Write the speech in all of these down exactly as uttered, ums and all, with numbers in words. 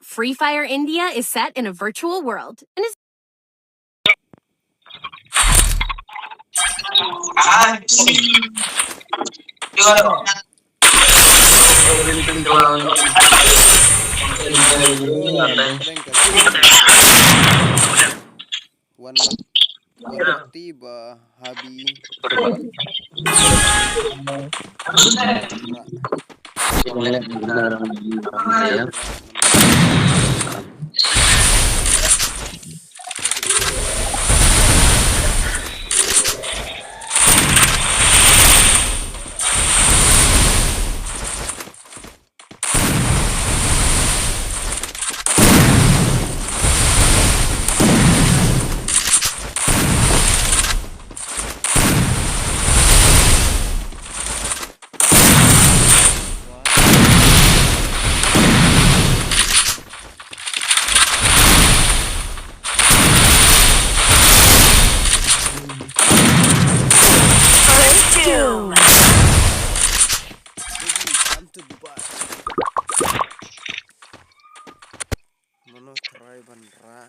Free Fire India is set in a virtual world and is One, one, one, Habi. First doom. Mano try ban rah.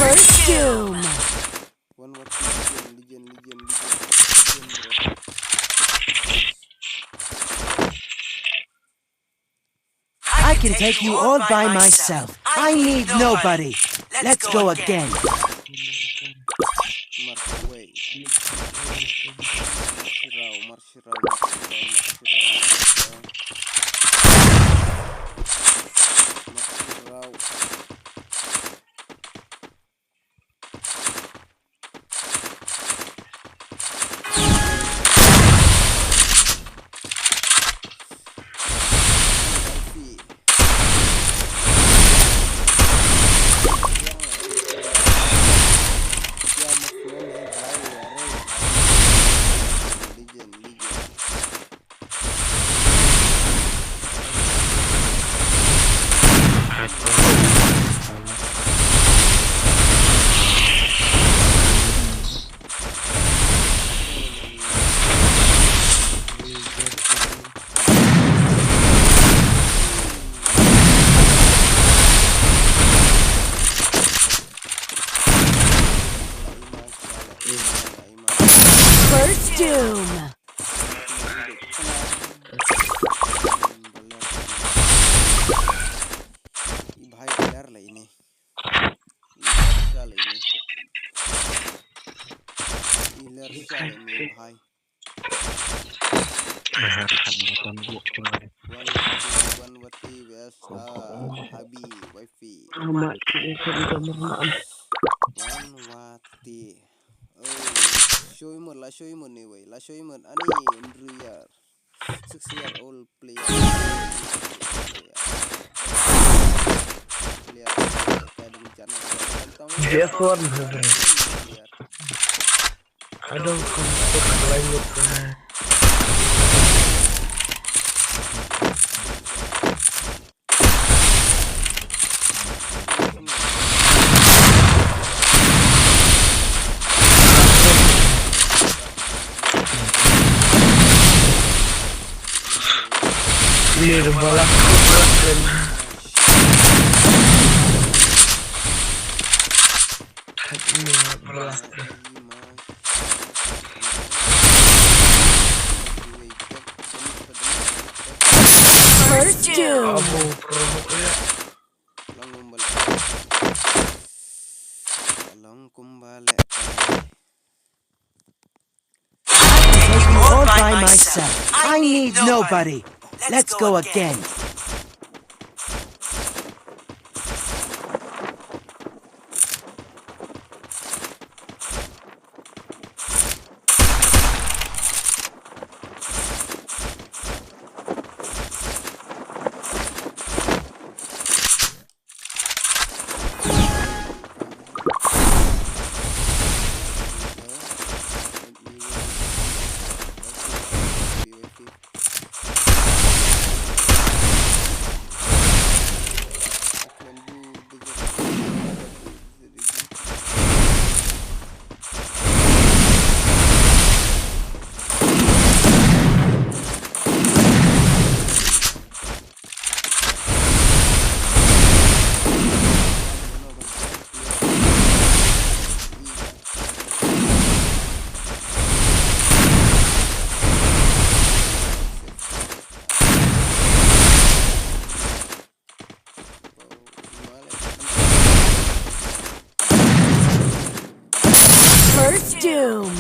First doom. One more kill, legend, legend, legend, legend, legend, bro. I can take you all by myself. I need nobody. Let's go again. March away. March raw, march raw, march raw, march raw, march raw. First doom. Bhai, player la ini. Player la ini. Player la ini, bhai. One wati, one wati, where's, uh, Habi, wifey? One wati. Oh, show him, la show him anyway, la show him ani Andrew yar. Six year old player. Player. Just one. Player. I don't come to play with them. Ini udah balak. Ini udah balak. First doom. Abu, bro, ya. Long kumba leh. Long kumba leh. myself. I need nobody. Let's go again. First Doom.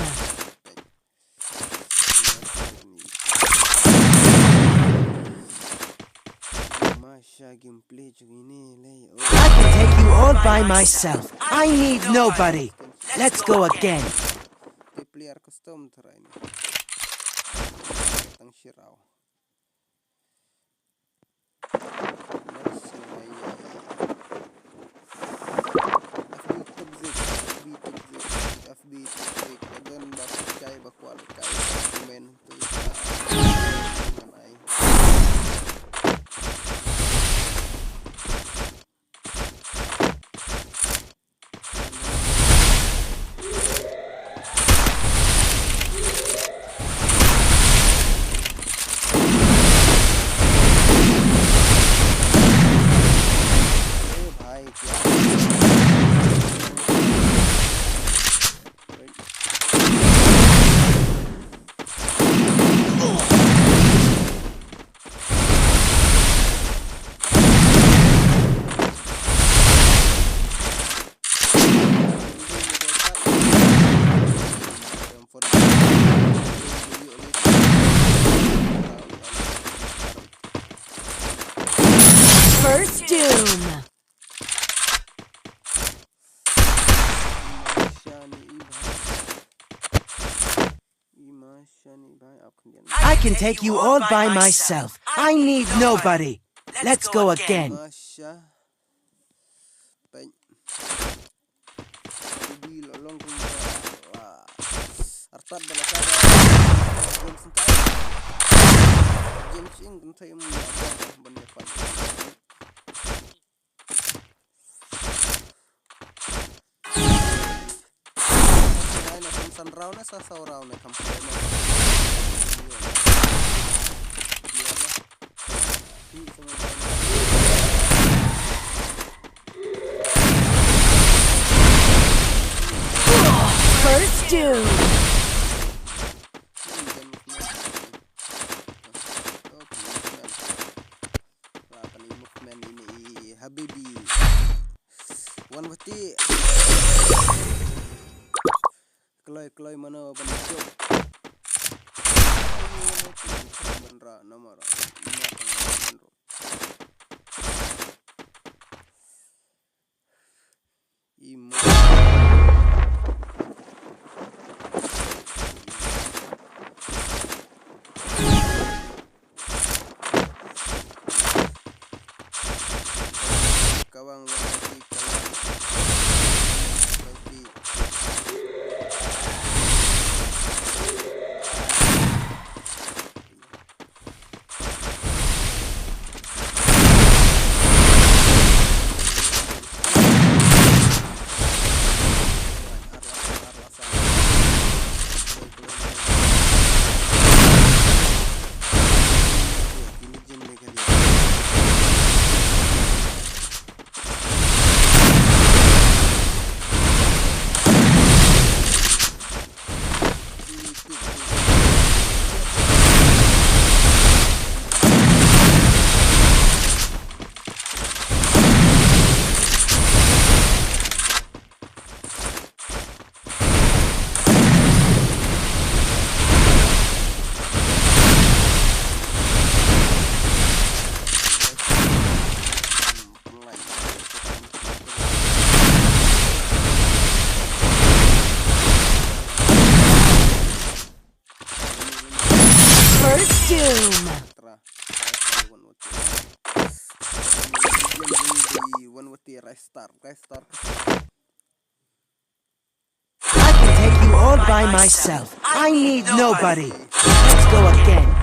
Masha gameplay jong ini lei. Oh. I can take you all by myself. I need nobody. Let's go again. Player custom try ni. Tang shirau. First Doom. I can take you all by myself. I need nobody. Let's go again. Masha. Peng. Di la long kum ba. Wah. Artat bala ka ba. James Inkai. James Inkai kan tayo mo na ba ban ya pa. Nine na san san round na sa saw round na kam. First Doom. Wah, kane movement ini, habibi. Wan wati. Kloi, kloi mano ban jop. Ban ra, namar. Ima. Kawang, kawang. One with the restart, restart. I can take you all by myself. I need nobody. Let's go again.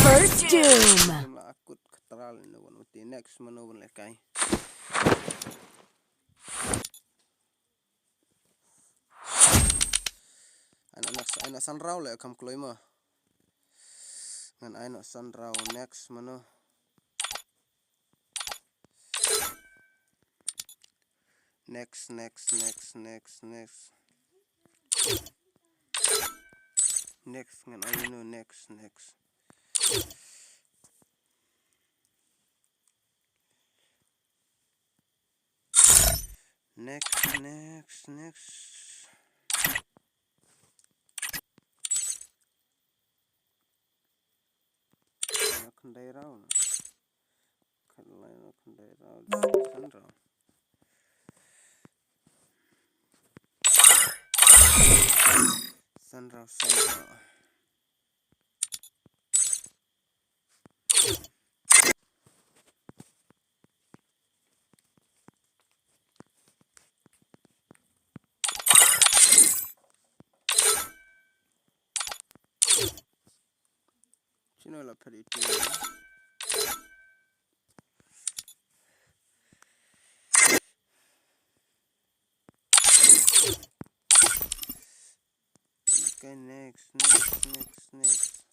First Doom. Akut katral ne wan uti next mano wan lekai. Ana ana ana sanrau le kam kloi ma. Ngan ai no sanrau next mano. Next, next, next, next, next. Next, ngan ai no next, next. Next, next, next. Khyndai round. Khyndai round, khyndai round, san round. San round, san round. Sino la pher itu. Okay, next, next, next, next.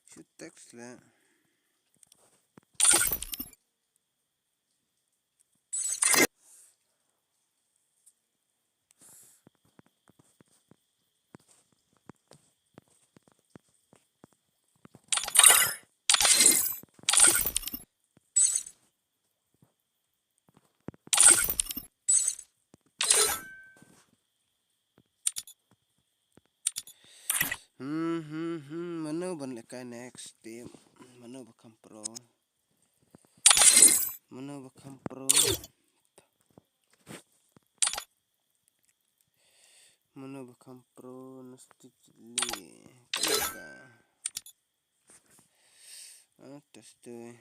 Shu text le. Hmm, hmm, hmm, mano ban lehkai next team. Mano ba kham pro? Mano ba kham pro? Mano ba kham pro? Nasti chili. Ka. Ah, test tu.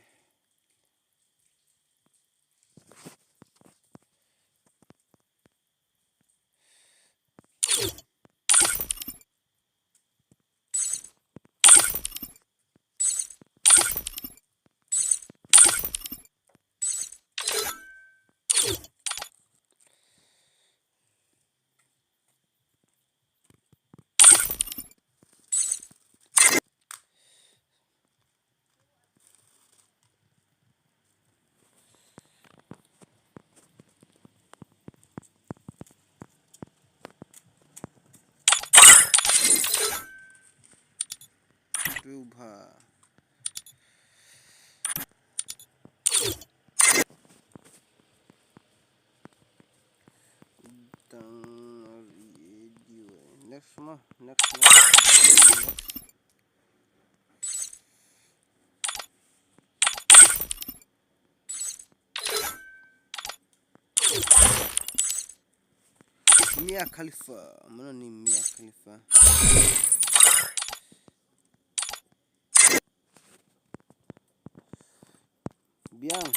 Tuba. Tang ri diu. Next ma, next, next, next. Mia Khalifa, mano ni Mia Khalifa? Biang.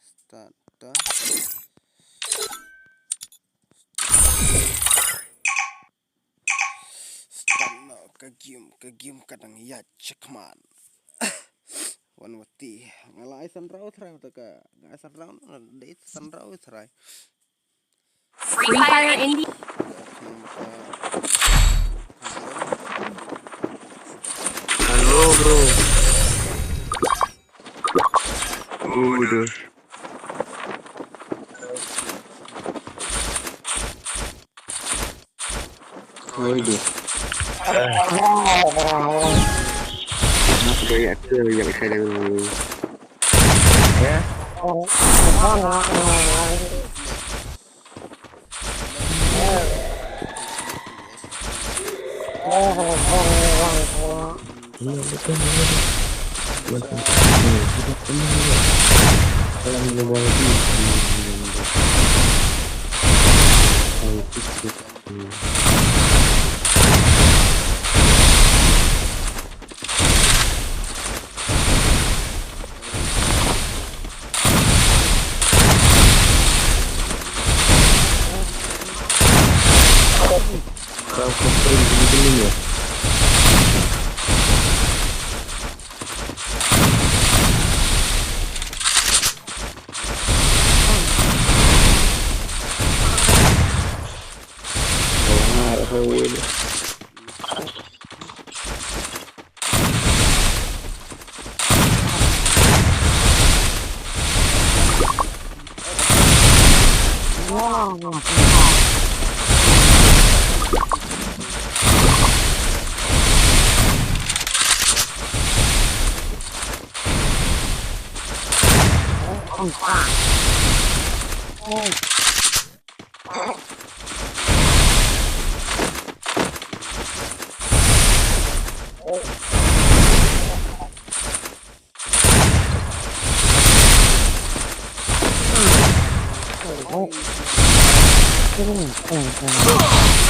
Start, ta. Start na ka game, ka game ka dang ïa check man. Wan wati. Nga la ai san round try ta ka. Nga ai san round, dei san round try. Free Fire India. Hello, bro. Udah. Udah. Mas gaya tu yang saya dah. Ya.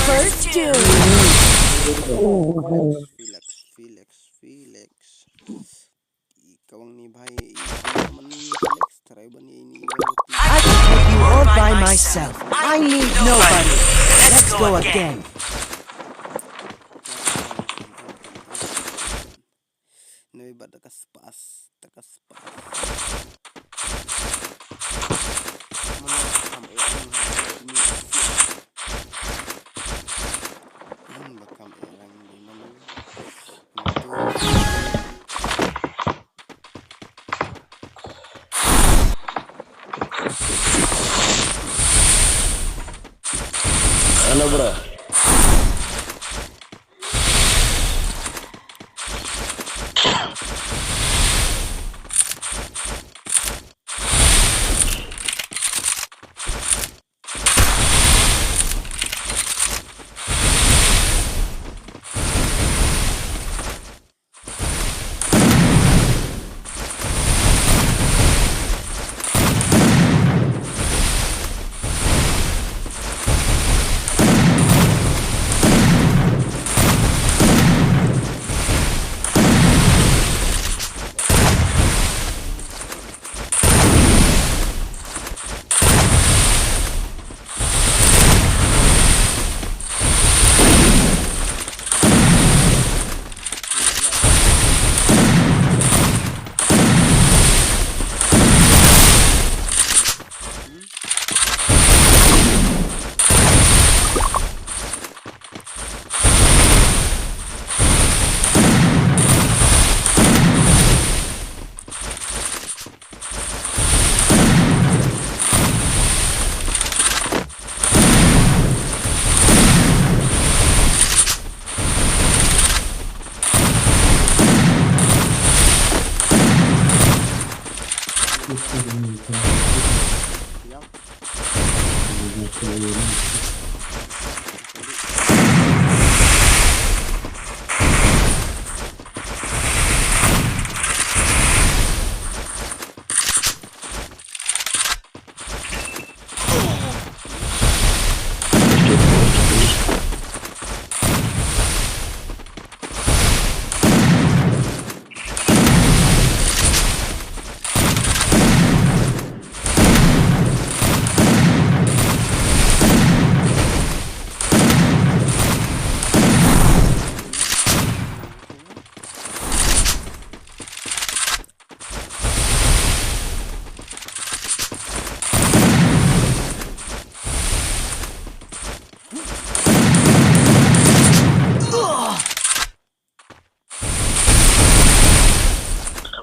First doom. Felix, Felix, Felix. Ka wang ni bhai, i mani Felix, try ban i ni. I can take you all by myself. I need nobody. Let's go again. Noi ba da ka spas, da ka spas. Mano ba kam e rang ni. Mano ba kam e rang ni mano. Ano, bro?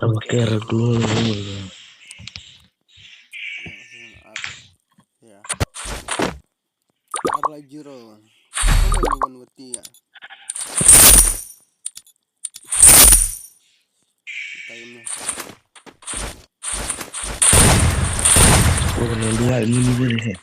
Ang care dulu. Ya. Arla jiro. Kamu yang bukan wati ya. Time nya. Oh, kena dua ini ni je.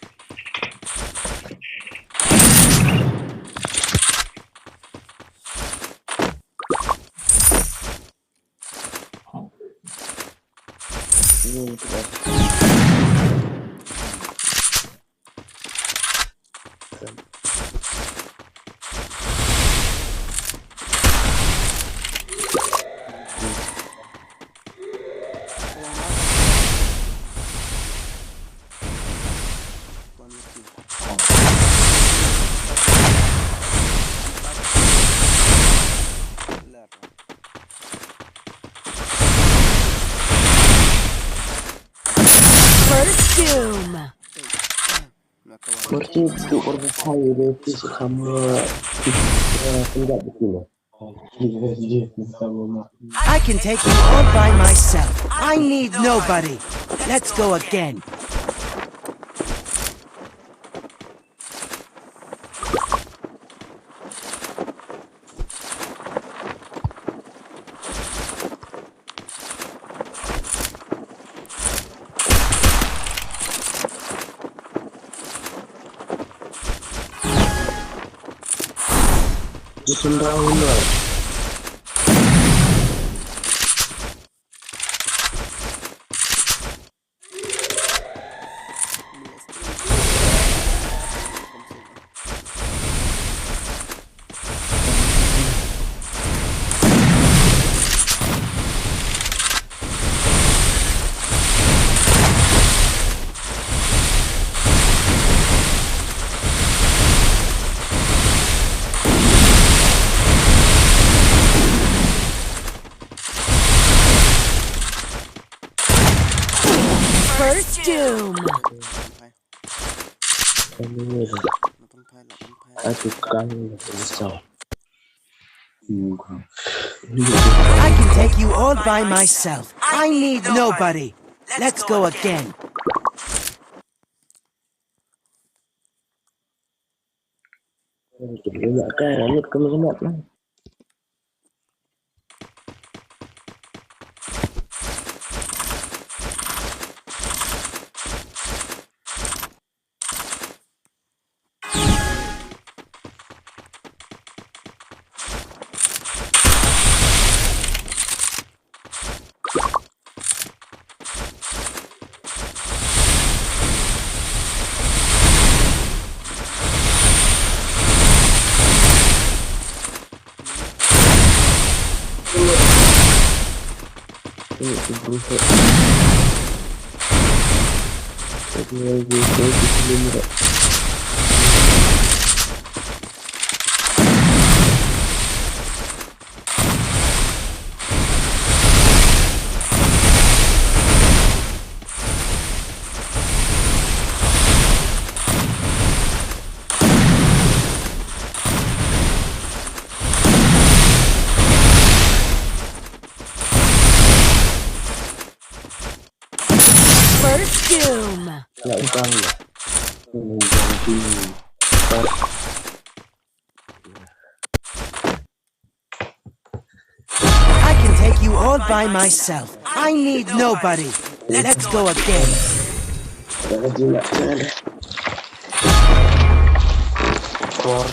First Doom. Por cierto, por favor, este se llama, eh, Punjab, ¿no? I can take you all by myself. I need nobody. Let's go again. First Doom. Aku kan bisa. I can take you all by myself. I need nobody. Let's go again. First Doom. I can take you all by myself. I need nobody. Let's go again. Tor.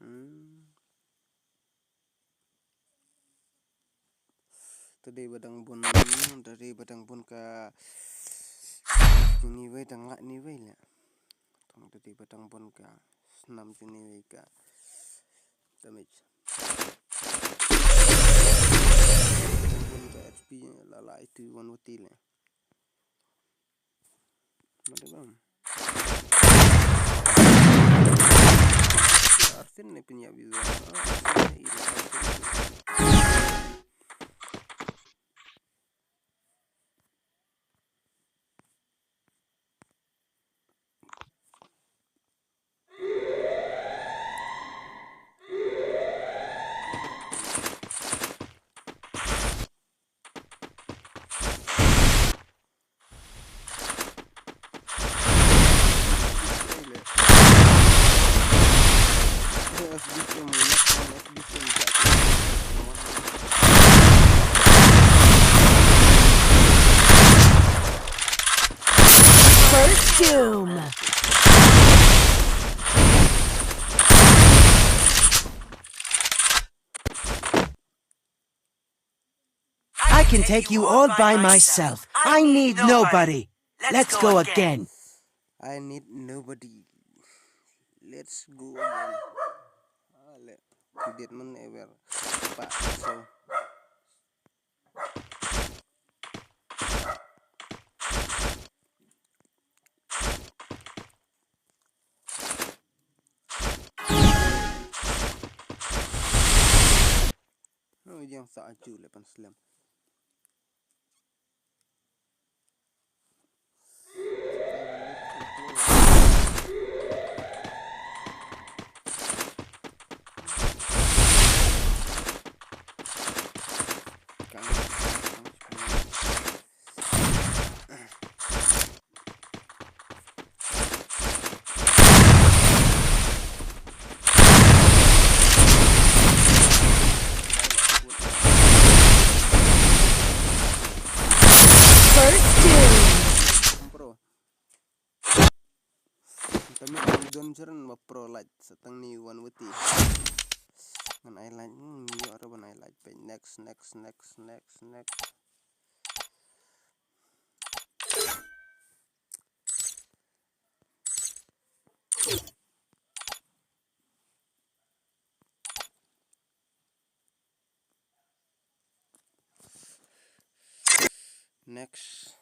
Hmm. Te dei ba dang bun, te dei ba dang bun ka. Ni wei dang lah ni wei le. Tang te dei ba dang bun ka. Snam ni wei ka. Damage. Bun ka H P la la itu wan wati le. Mada bang. Arsen ne punya visa. Arsen ne ira. First Doom. I can take you all by myself. I need nobody. Let's go again. I need nobody. Let's go again. Ah, le. Tidit man ever. Pa, so. Oh, yang sa aju le pan slam. Ni don jeren ba pro light sa tang ni wan wati. Ngan ai light, hmm, yo ro ban ai light peit. Next, next, next, next, next. Next.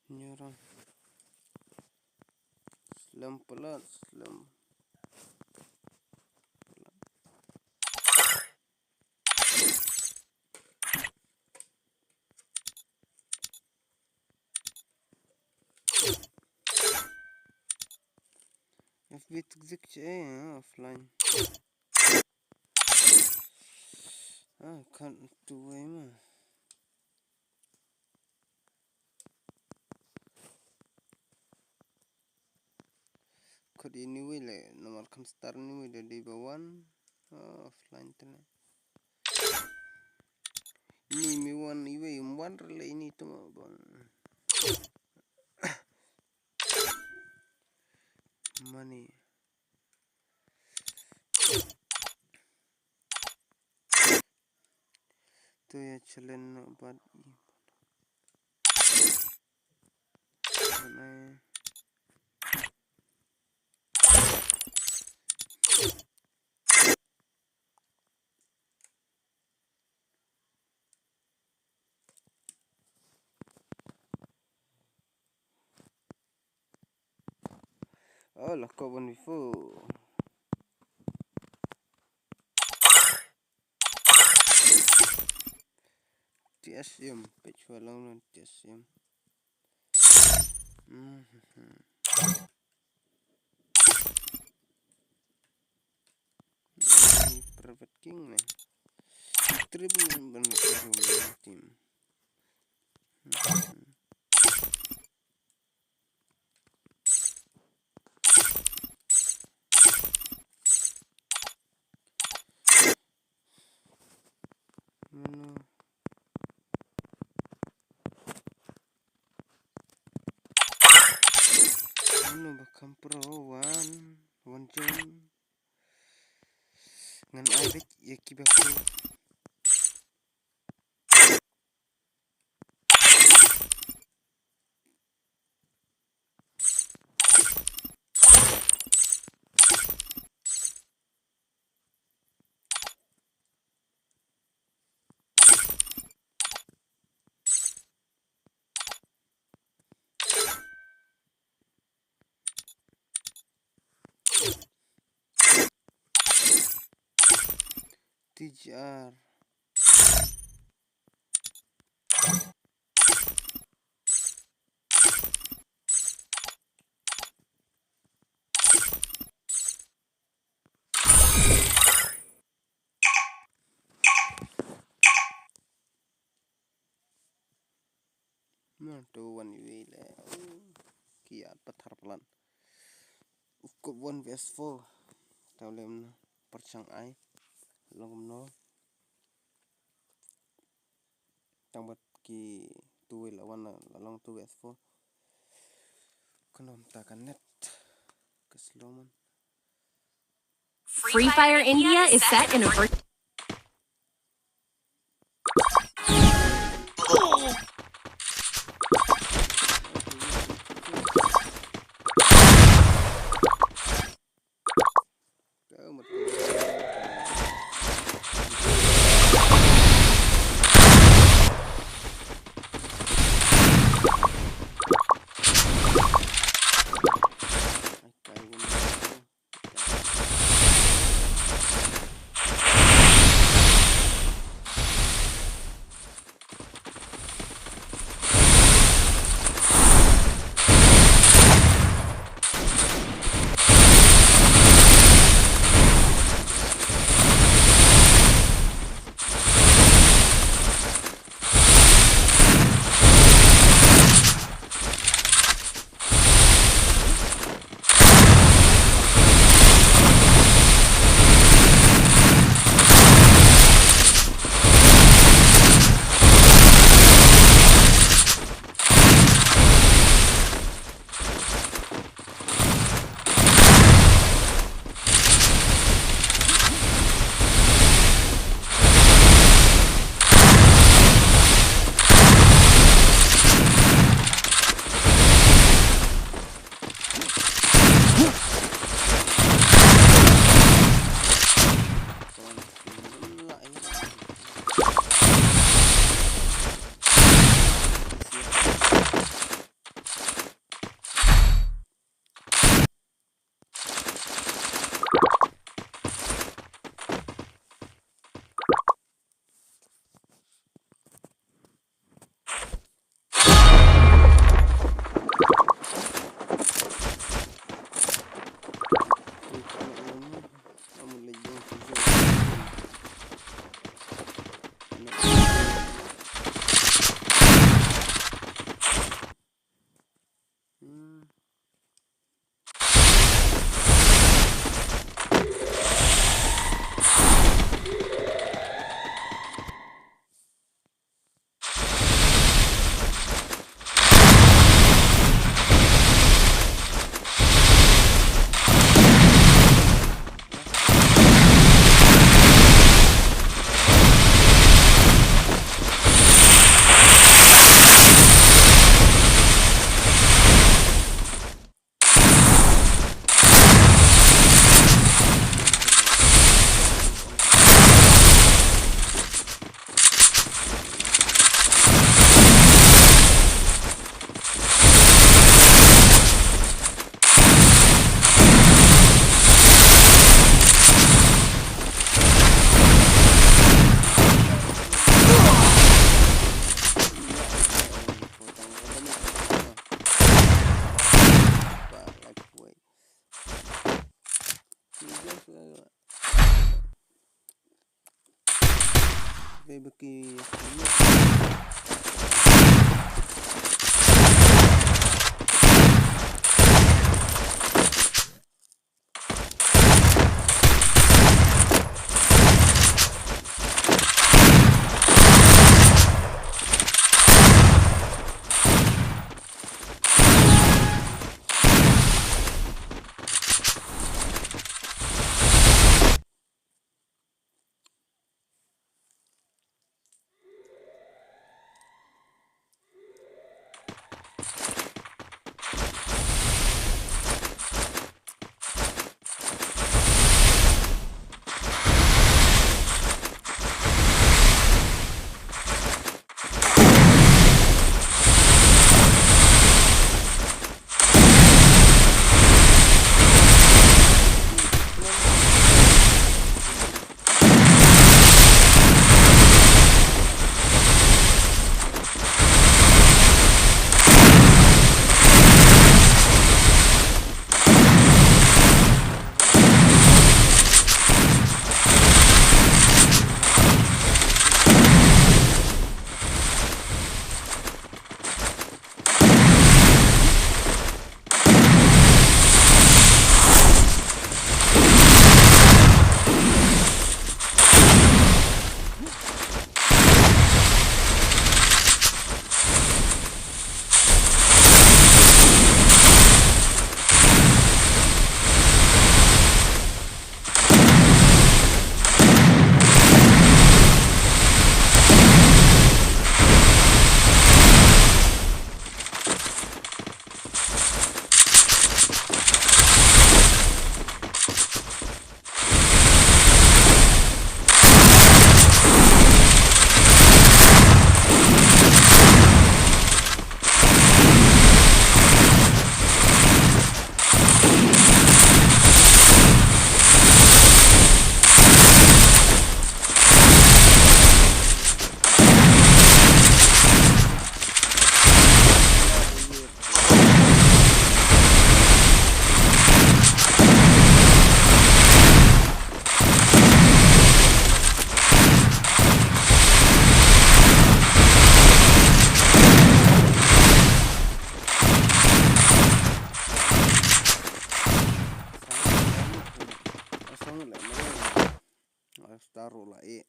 Nyoron. Slem palat, slem. F B toxic che, eh, offline. Ah, kan tu wei ma. Kod ini wei le, nomor kan star ini wei de di bawan, ah, offline tene. Ini mi wan iwei, wan rele ini tu ma bang. Money. Tu ya challenge na bat. Mana? Oh, la ko bon before. T S M, page wa long long T S M. Mhm. Ni private king ne. Trip ni ban team. Mhm. Mano? Mano ba kham pro wan, wan jon. Ngan ai beit ïa kiba pro. T G R. Na tu wan iwei le. Ki ïa pathar plan. U kop one versus four. Taw lem na pyrshang ai. Long kumno. Tang bad ki tu wei la wan la long tu wei four. Kano mta ka net ka slow man. Free Fire India is set in a vir- Pebe ki. Star ruh la eh.